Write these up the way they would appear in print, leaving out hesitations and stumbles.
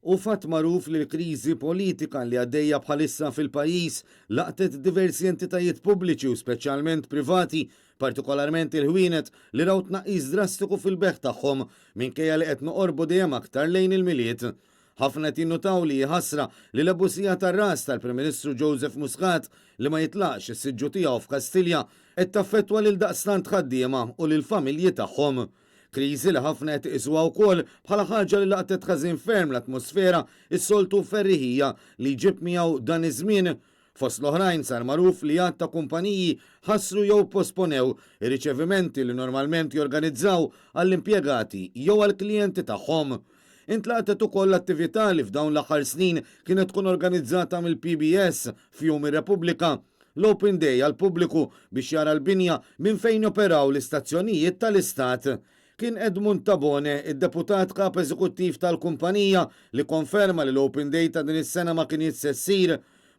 Hu fatt magħruf li l-kriżi politika li għaddejja bħalissa fil-pajjiż laqtet diversi entitajiet pubbliċi u speċjalment privati, partikolarment il-ħwienet li raw tnaqqis drastiku fil-bejgħ tagħhom minkejja li qed noqorbu dejjem aktar lejn il-Milied. Ħafna qed jinnutaw li hi ħasra li l-ebusija tar-ras tal-Prim Ministru Joseph Muscat li ma jitlaqx is-siġġu tiegħu f'Kastilja qed taffettwa lil daqstant ħaddiema u lill-familji tagħhom. Kriżi li ħafna qed iqisuha wkoll bħala ħaġa li laqtet ħażin ferm l-atmosfera s-soltu ferriħija li jġib miegħu dan iż-żmien. Fost l-oħrajn sar magħruf li għadd ta' kumpaniji ħassru jew pposponew ir-riċevimenti li normalment jorganizzaw għall-impjegati jew għall-klijenti tagħhom. Intlaqtet ukoll l-attività li f'dawn l-aħħar snin kienet tkun organizzata mill-PBS f'Jum ir-Repubblika, l-Open Day għall-pubbliku biex jara l-binja minn fejn joperaw l-istazzjonijiet tal-Istat. Kien Edmund Tabone, id-Deputat Kap Eżekuttiv tal-kumpanija, li kkonferma li l-Open Day ta' din is-sena ma kinitx se ssir.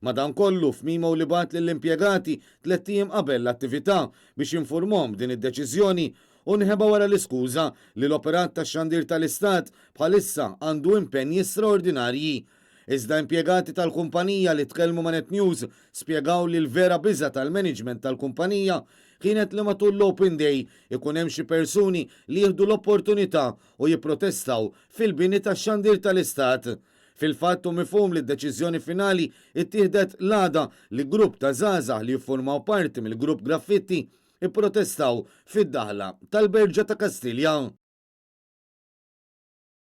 Madankollu, f'memo li bagħat lill-impjegati tlett ijiem qabel l-attività biex jinfurmhom b'din id-deċiżjoni, hu nħeba wara l-iskuża li l-operat tax-xandir tal-Istat bħalissa għandu impenji straordinarji. Iżda impjegati tal-kumpanija li tkellmu ma' Net News spjegaw li l-vera biża' tal-management tal-kumpanija kienet li matul l-Open Day ikun hemm xi persuni li jieħdu l-opportunità u jipprotestaw fil-bini tax-xandir tal-Istat. Fil-fatt hu mifhum li d-deċiżjoni finali ttieħdet l-għada li grupp ta' żgħażagħ li jiffurmaw parti mill-grupp Graffitti ipprotestaw fid-daħla tal-Berġa ta' Kastilja.